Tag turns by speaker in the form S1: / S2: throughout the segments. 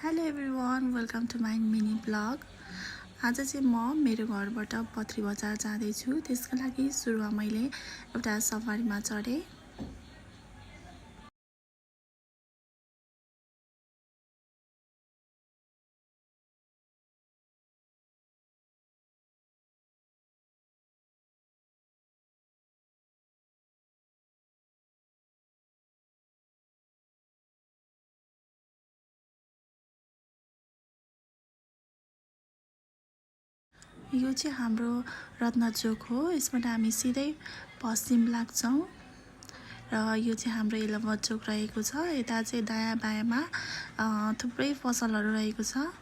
S1: Hello everyone, welcome to my mini blog. आज चाहिँ म मेरो घरबाट पत्री बजार जाँदैछु। त्यसको लागि सुरुमा मैले एउटा सवारीमा चढेँ। यो चाहिँ हाम्रो रत्न चोक हो। यसबाट हामी सिधै पश्चिम लाग्छौँ र यो चाहिँ हाम्रो इलाहाबाद चोक रहेको छ। यता चाहिँ दायाँ बायाँमा थुप्रै पसलहरू रहेको छ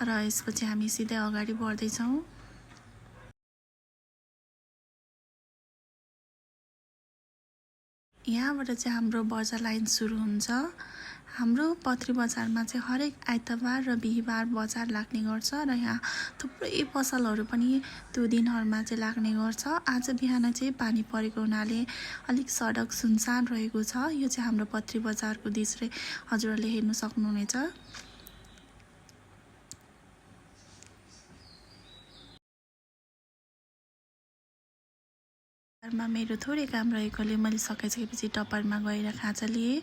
S1: र यसपछि हामी सिधै अगाडि बढ्दैछौँ। यहाँबाट चाहिँ हाम्रो बजार लाइन सुरु हुन्छ। हाम्रो पत्री बजारमा चाहिँ हरेक आइतबार र बिहिबार बजार लाग्ने गर्छ र यहाँ थुप्रै पसलहरू पनि त्यो दिनहरूमा चाहिँ लाग्ने गर्छ। आज बिहान चाहिँ पानी परेको हुनाले अलिक सडक सुनसान रहेको छ। यो चाहिँ हाम्रो पत्री बजारको दृश्य हजुरहरूले हेर्न सक्नुहुनेछ। मेरो थोरै काम रहेकोले मैले सकाइसकेपछि टप्परमा गएर खाजा लिएँ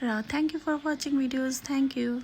S1: र thank you for watching videos. Thank you.